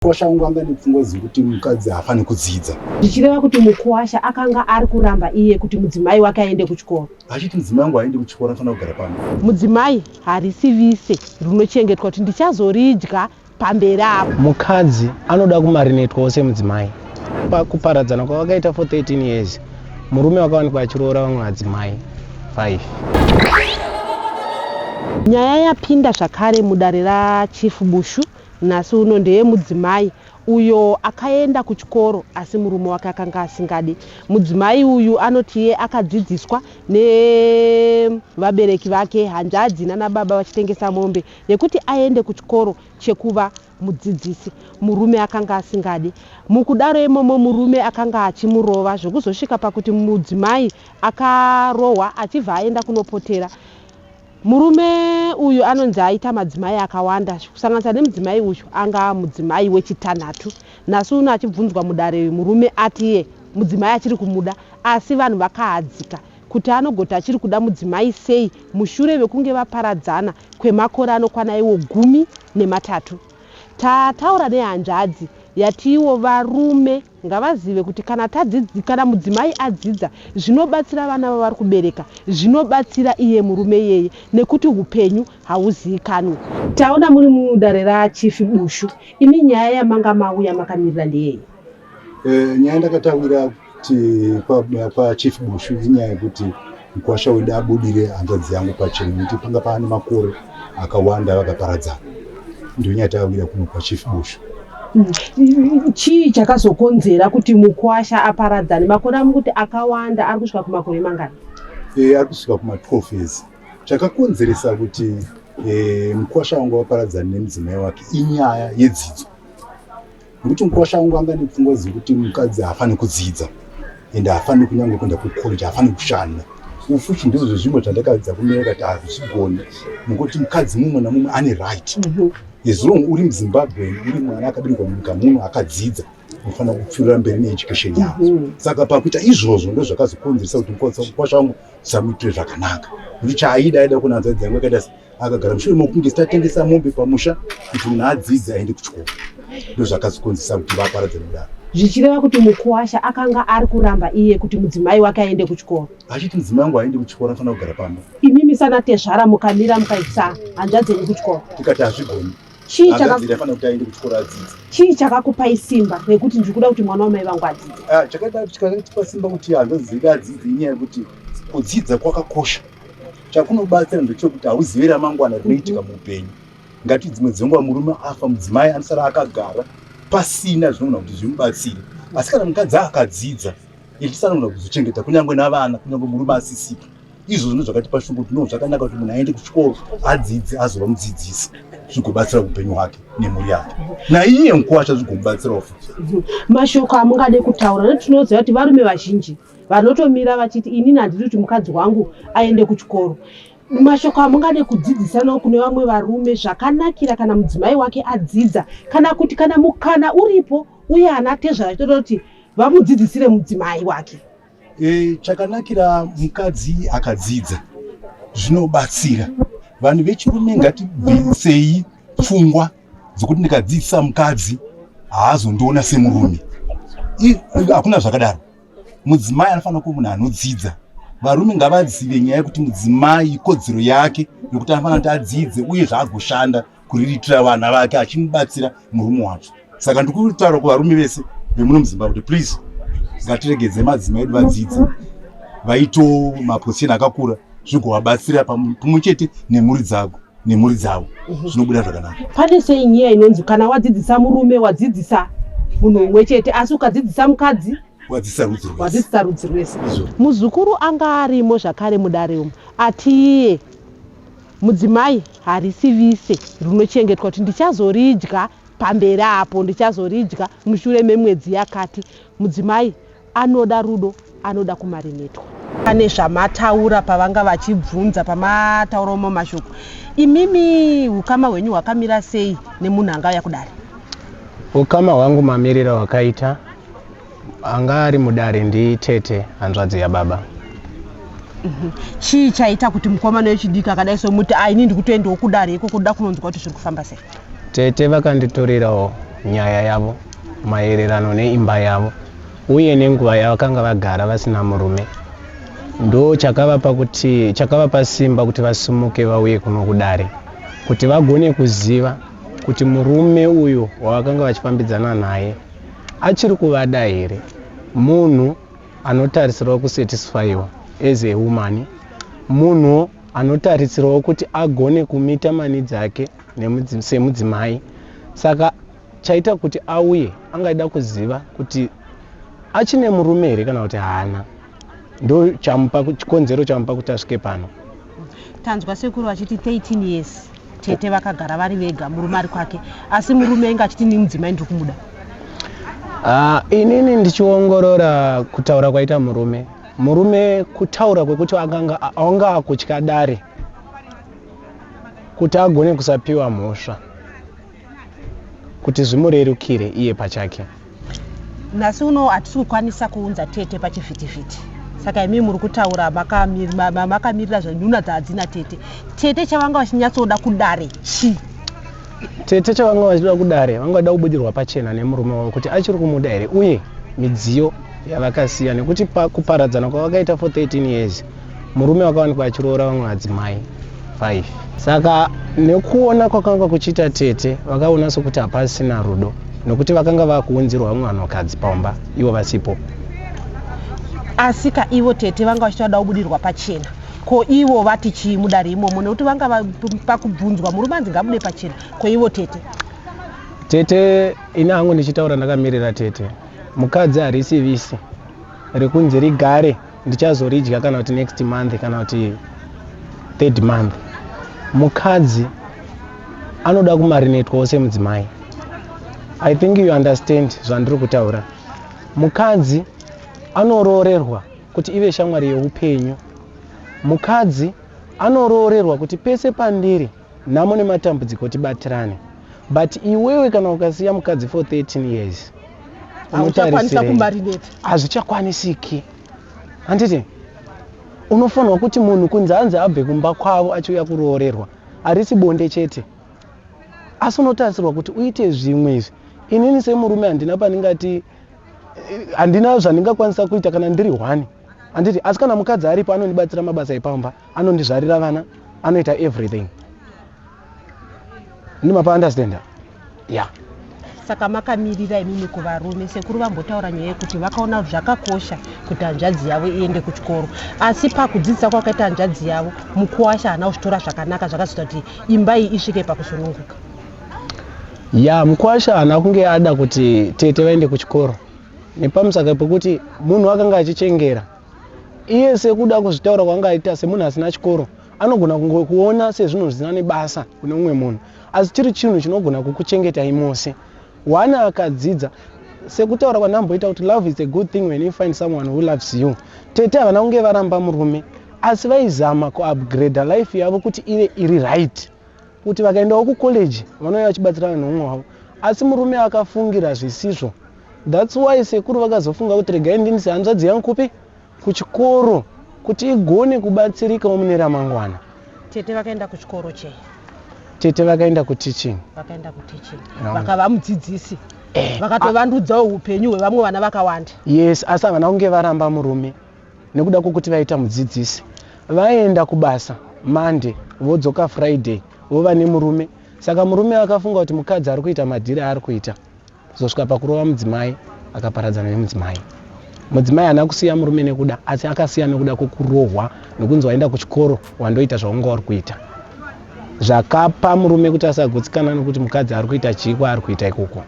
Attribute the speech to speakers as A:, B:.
A: Mukuwasha wangu anga nepfungwa dzekuti mukadzi haafaniri kudzidza.
B: Zvichireva kuti mukuwasha akanga ari kuramba iye kuti mudzimai wake aende kuchikoro.
A: Achiti mudzimai wangu haendi kuchikoro anofanira kugara pano.
B: Mudzimai harisi vise rinochengetwa kuti ndichazoridya pamberi apo.
C: Mukadzi anoda kumarinetwawo semudzimai. Pakuparadzana kwavakaita for 13 years, murume wakawanikwa achiroora vamwe vadzimai 5.
B: Nyaya yapinda zvakare mudare raChief Bushu Nhasi uno ndeyemudzimai uyo akaenda kuchikoro asi murume wake akanga asingadi. Mudzimai uyu anoti iye akadzidziswa nevabereki vake, hanzvadzi nanababa vachitengesa mombe yekuti aende kuchikoro chekuva mudzidzisi. Murume akanga asingadi. Mukudaro imomo murume akanga achimurova zvekuzosvika pakuti mudzimai akarohwa achibva aenda kunopotera. Murume uyu anonzi aita madzimai akawanda kusanganisa nemudzimai uyu anga mudzimai wechitanhatu. Nhasi uno achibvunzwa mudare murume ati iye mudzimai achiri kumuda asi vanhu vakahadzika kuti anogoti achiri kuda mudzimai sei mushure mekunge vaparadzana kwemakore anokwana iwo 13. Tataura nehanzvadzi yatiwo varume Ngavazive kuti kana tadzidzi kana mudzimai adzidza zvinobatsira vana vavari kubereka zvinobatsira iye murume iyeye nekuti hupenyu hauziikanwe. Taona muri mudare raChief Bushu imi nyaya yamanga mauya makamirira ndeyei?
A: Eh, nyaya ndakatawira kuti kwaChief Bushu inyaya yekuti mukwasha wedu abudire hanzvadzi yangu pachena nekuti panga paane makore akawanda vakaparadzana ndiyo nyaya tawira kuno kwaChief Bushu.
B: Chii chakazokonzera kuti mukwasha aparadzane? Makore amukuti akawanda ari kusvika kumakore mangani?
A: E, ari kusvika kuma 12 years. Chakakonzeresa kuti e, mukwasha wangu waparadzane nemudzimai wake inyaya yedzidzo. Nekuti mukwasha wangu anga nepfungwa dzekuti mukadzi haafaniri kudzidza ende haafaniri kunyange kuenda kucollege, haafaniri kushanda. Ufuchi ndizvo zvezvimwe zvandakadza kumira kati hazvigoni nekuti mukadzi mumwe namumwe ane right. As long uri muZimbabwe uri mwana akaberekwa munyika muno akadzidza unofanira kupfuurira mberi needucation yako. Saka pakuita izvozvo ndozvakazokonzeresa kuti mukwasha wangu tisamuitire zvakanaka nekuti chaaida aida kuona hanzvadzi yangu akaita akagara mushure mokunge tatengesa mombe pamusha kuti munhu adzidze aende kuchikoro ndozvakazokonzeresa kuti vaparadze kudaro.
B: Zvichireva kuti mukuwasha akanga ari kuramba iye kuti mudzimai wake aende kuchikoro.
A: Achiti mudzimai wangu aende kuchikoro anofanira kugara pamba.
B: Imimi sana tezvara mukamira mukaisa hanzvadzi yenyu kuchikoro.
A: Tikati hazvigoni.
B: Chii
A: chaka Hanzvadzi kuti aende kuchikoro adzidze.
B: Chii chakakupai simba rekuti ndiri kuda kuti mwana wamai vangu adzidze?
A: Ah, chakaita chakatipa simba kuti hanzvadzi yedu adzidze inyaya yekuti kudzidza kwakakosha. Chakunobatsira ndechekuti hauzive ramangwana rinoitika muupenyu. Ngati dzimwe dzenguva murume afa mudzimai anosara akagara pasina zvinogona kuti zvimubatsire. Asi kana mukadzi akadzidza at anogona kuzochengeta kunyange navana kunyange murume asisipo. Izvozvo ndizvo zvakatipa shungu kuti no zvakanaka kuti munhu aende kuchikoro adzidze azova mudzidzisi zvigobatsira upenyu hwake nemhuri yake naiye mukuwasha zvigomubatsirawo futi.
B: Mashoko amungade kutaura nekuti tinoziva kuti varume vazhinji vanotomira vachiti inini handidi kuti mukadzi wangu aende kuchikoro. Mashoko amungade kudzidzisanawo kune vamwe varume zvakanakira kana mudzimai wake adzidza kana kuti kana mukana uripo uye ana tezvara vachitoda kuti vamudzidzisire mudzimai wake.
A: E, chakanakira mukadzi akadzidza zvinobatsira vanhu vechirume ngatibvisei pfungwa dzekuti ndikadzidzisa mukadzi haazondiona semurume. Hakuna zvakadaro. Mudzimai anofanira kuva munhu anodzidza. Varume ngavazive nyaya yekuti mudzimai ikodzero yake yekuti anofanira kuti adzidze uye zvaagoshanda kuriritira vana vake achimubatsira murume wacho. Saka ndikutaura kuvarume vese vemuno muZimbabwe kuti please ngatiregedze madzimai edu vadzidze vaitewo maposition akakura zvigovabatsira pamwe chete nemhuri dzako nemhuri dzavo zvinobuda zvakanaka.
B: Pane sei nyaya inonzi kana wadzidzisa murume wadzidzisa munhu umwe chete asi ukadzidzisa mukadzi
A: wadzidzisa rudzi rwese.
B: Wadzidzisa rudzi rwese. Muzukuru anga arimo zvakare mudare umu ati iye mudzimai harisi vise rinochengetwa kuti ndichazoridya pamberi apo ndichazoridya mushure memwedzi yakati. Mudzimai anoda rudo anoda kumarinetwa. Pane zvamataura pavanga vachibvunza pamataura mamwe mashoko. Imimi hukama hwenyu hwakamira sei nemunhu angauya kudare?
C: Ukama hwangu mamiriro hwakaita anga ari mudare nditete hanzvadzi yababa.
B: Chii chaita kuti mukomana wechidiki akadai somuti ah, ini ndikutoendawo kudare ikoko kuda kunonzwa kuti zviri kufamba sei?
C: Tete vakanditorerawo nyaya yavo maererano neimba yavo uye nenguva yavakanga vagara vasina murume. Ndo chakavapa kuti chakavapa simba kuti vasimuke vauye kuno kudare kuti vagone kuziva kuti murume uyu wavakanga vachifambidzana naye achiri kuvada here. Munhu anotarisirwa kusatisfyiwa as a woman, munhu anotarisirwawo kuti agone kumeeta maneeds ake semudzimai. Saka chaita kuti auye, angaida kuziva kuti achine murume here kana kuti haana. Ndo chamupa chikonzero chamupa kuti asvike pano.
B: Tanzwa sekuru vachiti 13 years tete vakagara vari vega, murume ari kwake, asi murume ainge achiti, "Ni mudzimai ndiri kumuda."
C: Inini ndichiongorora kutaura kwaita murume, murume kutaura kwekuti anga akutya dare kuti agone kusapiwa mhosva, kuti zvimurerukire iye pachake.
B: Nhasi uno hatisi kukwanisa kuunza tete pachivhitivhiti, saka imi muri kutaura makamirira zvanhuna dzadzina tete. Tete chavanga vachinyatsoda kudare chii?
C: Tete chavanga vachida kudare, vanga vachida kubudirwa pachena nemurume wavo kuti achiri kumuda here, uye midziyo yavakasiya, nekuti kuparadzana kwavakaita for 13 years, murume wakawanikwa achiroora vamwe vadzimai 5. Saka nekuona kwakanga kuchiita tete, vakaona sokuti hapasina rudo, nokuti vakanga vakuunzirwa vamwe vanhukadzi paumba ivo vasipo.
B: Asi ka ivo tete vanga vachitoda kubudirwa pachena, ko ivo vati chii mudare imomo? Nekuti vanga pakubvunzwa murume anzi ngabude pachena, ko ivo tete?
C: Tete, ini hangu ndichitaura ndakamirira tete, mukadzi harisi visi rekunzi rigare ndichazoridya kana kuti next month kana kuti third month. Mukadzi anoda kumarinetwawo semudzimai. I think you understand zvandiri kutaura. Mukadzi anoroorerwa kuti ive shamwari yeupenyu. Mukadzi anoroorerwa kuti pese pandiri nhamo nematambudziko tibatirane. But iwewe kana ukasiya mukadzi for 13 years,
B: hauchakwanisa
C: unotarisirei?
B: Kumarineta.
C: Hazvichakwanisiki, handiti? Unofanirwa kuti munhu kunzi anzi abve kumba kwavo achiuya kuroorerwa, harisi bonde chete, asi unotarisirwa kuti uite zvimwe izvi. Inini semurume handina pandingati handina zvandingakwanisa kuita kana ndiri one, handiti? Asi kana mukadzi aripo, anondibatsira mabasa epamba, anondizvarira vana, anoita everything. Ndimapa understanda ya? Yeah.
B: Saka makamirira imimi kuvarume, sekuru vambotaura nyaya yekuti vakaona zvakakosha kuti hanzvadzi yavo iende kuchikoro, asi pakudzidzisa kwakaita hanzvadzi yavo, mukuwasha haana kuzvitora zvakanaka, zvakazoita kuti imba iyi isvike pakusununguka.
C: Ya, mukwasha haana kunge ada kuti tete vaende kuchikoro nepamusaka pekuti munhu akanga achichengera. Iye sekuda kuzvitaura kwanga aita semunhu asina chikoro, anogona kuona sezvinhu zvisina nebasa kune mumwe munhu, asi chiri chinhu chinogona kukuchengetai mose. One akadzidza, sekutaura kwandamboita kuti love is a good thing when you find someone who loves you. Tete havana kunge varamba murume, asi vaizama kuupgrada life yavo kuti ive iri right, kuti vakaendawo kucollege vanouya vachibatsirana neumwe wavo. Asi murume akafungira zvisizvo. That's why sekuru vakazofunga kuti regai ndinise hanzvadzi yangu kupi? Kuchikoro, kuti igone kubatsirikawo mune ramangwana.
B: Tete vakaenda kuchikoro chei?
C: Tete vakaenda kuteaching.
B: Vakaenda kuteaching.
C: No.
B: Vakava mudzidzisi, vakatovandudzawo upenyu hwevamwe vana vakawanda.
C: Yes, asi havana kunge varamba murume nekuda kwokuti vaita mudzidzisi. Vaenda kubasa Monday, vodzoka Friday, vova nemurume. Saka murume akafunga kuti mukadzi ari kuita madhiri aari kuita, zosvika pakurova mudzimai, akaparadzana nemudzimai. Mudzimai haana kusiya murume nekuda, asi akasiya nekuda kwekurohwa nekunzi waenda kuchikoro wandoita zvaunga uri kuita, zvakapa murume kuti asagutsikana nekuti mukadzi ari kuita chii kwaari kuita ikoko.